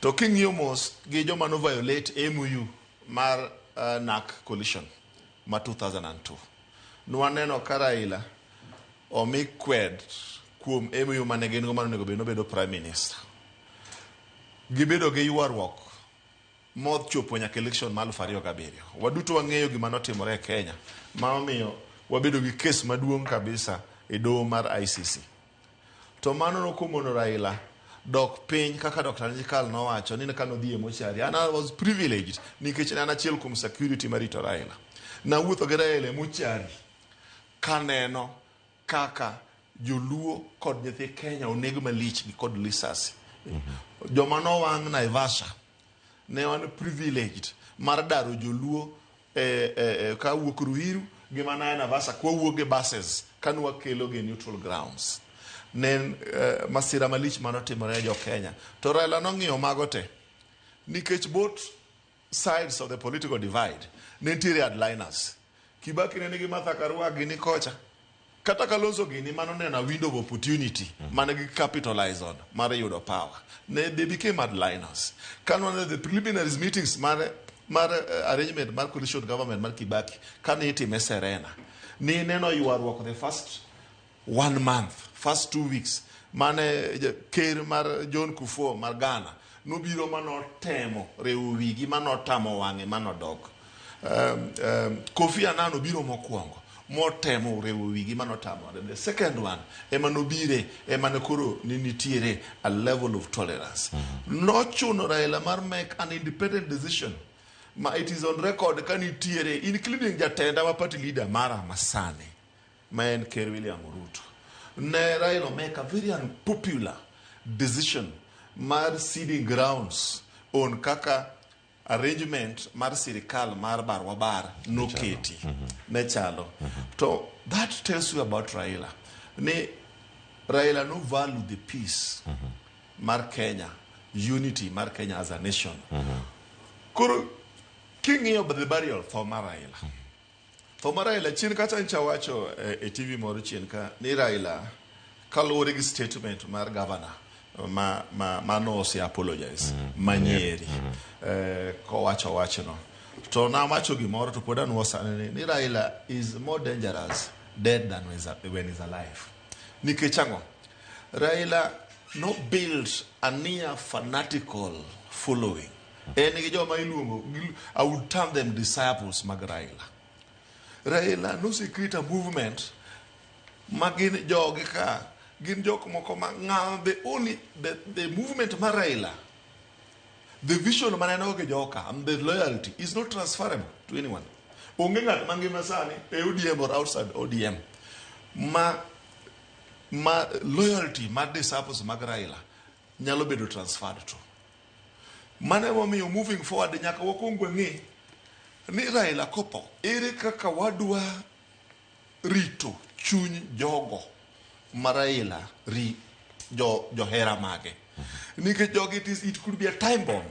To king'iyo mos gi joma no violate MOU mar NARC coalition ma 2002. Nwaneno ka Raila omi kwed kuom MOU mane gin go mane onego bed nobedo prime minister. Gibedo gi ywaruok mochopo nyaka election ma 2007. Waduto wang'eyo gima notimore e Kenya ma omiyo wabedo gi kes maduong' kabisa e doho mar ICC. To mano nokomono Raila dok piny kaka Dr. Nyikal nowacho ni ka nodhi e mochari. And I was privileged nikech ne an achiel kuom security marito Raila. Nawuotho gi Raila e mochari kaneno kaka joluo kod nyithi Kenya oneg malich gi kod lisasi. Joma nowang' Naivasha ne wan privileged mar daro joluo ka wuok Ruiru gi mana e Naivasha kwawuok gi buses kane wakelo gi neutral grounds. Ne en masira malich manotimore e jo Kenya. To Raila nong'iyo mago te nikech both sides of the political divide ne nitiere hardliners. Kibaki ne nigi Martha Karua gini kocha. Kata Kalonzo gini mano neno a window of opportunity mane gi capitalize on mar yudo power. Ne they became hardliners. Kane waneno the preliminaries meetings mar arrangement mar coalition government mar Kibaki kane itime Serena. Ni neno ywaruok the first one month, first 2 weeks mane ker mar John Kufuor mar Ghana nobiro manotemo riwo wigi manotamo wang'e manodok. Kofi Annan obiro mokwongo motemo riwo wigi manotamo. The second one ema nobire ema ne koro ne nitiere a level of tolerance. Nochuno Raila mar make an independent decision ma it is on record ka nitiere, including jatenda ma party leader mara masani ma en Ker William Ruto. Ne Raila make a very unpopular decision mar ceding grounds on kaka arrangement mar sirikal mar barwa bar noketi ne chalo. To that tells you about Raila. Ni Raila no value the peace mar Kenya, unity mar Kenya as a nation. Koro king'iyo the burial tho mar Raila. Tho mar Raila chien kacha ncha wacho e TV moro chien ka ni Raila kaluwore gi statement mar governor ma nose apologize ma Nyeri kowacho wachno to nawacho gimoro to pod anuo sani ni Raila is more dangerous dead than when he's alive. Nikech ang'o? Raila no build a near fanatical following. En gi joma iluongo, I would term them disciples mag Raila. Raila nose create a movement ma gin jogi ka gin jok moko ma ng'a the only the movement mar Raila, the vision mane en go gi joka and the loyalty is not transferable to anyone. Onge ng'at mangima sani e ODM or outside ODM ma loyalty mar disciples mag Raila nyalo bedo transferred to. Mano emomiyo moving forward nyaka wakwong wang'e ni Raila kotho, ere kaka wadwa rito chuny jogo ma Raila ri jo johera mage. Nikech jogi it could be a time bomb.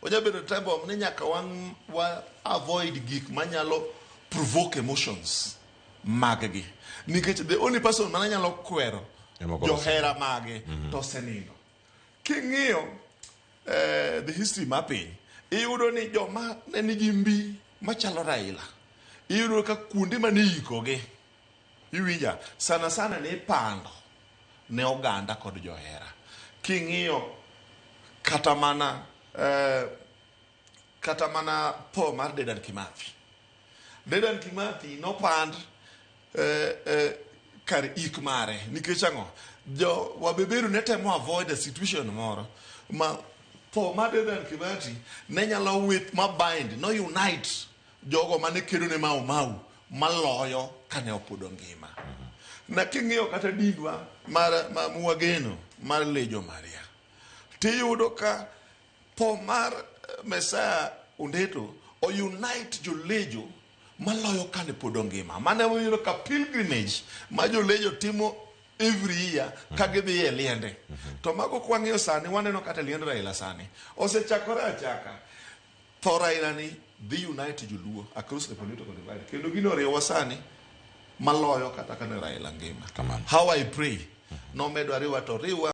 Onya bedo time bomb ni nyaka wan wa avoid gik manyalo provoke emotions mag gi. Nikech the only person mane nyalo kwero Ema koro johera mage to osenindo. King'iyo the history mar piny, iyudo ni joma ne nigi mbi machalo Raila, iyudo ka kuonde mane ikogi, iwinja, sana sana ne ipando ne oganda kod johera. King'iyo kata mana tho mar Dedan Kimathi. Dedan Kimathi nopand kar ik mare nikech ang'o? Jo wabeberu ne temo avoid a situation moro ma tho mar Dedan Kimathi ne nyalo with ma bind no unite jogo mane kedo ne Mau Mau maloyo kane opudo ngima. Na king'iyo kata dindwa mar ma mwageno mar Legion Maria, tiyudo ka tho mar Messiah Ondeto o unite jolejo maloyo kane pod ongima. Mano emomiyo ka pilgrimage ma jolejo timo every year ka gidhi e liende. To mago kwang'iyo sani waneno kata liend Raila sani osechakore achaka. Tho Raila ni dhi unite joluo across the political divide. Kendo gino oriwowa sani maloyo kata kane Raila ngima. Kamano. How I pray nomedo ariwa to riwa.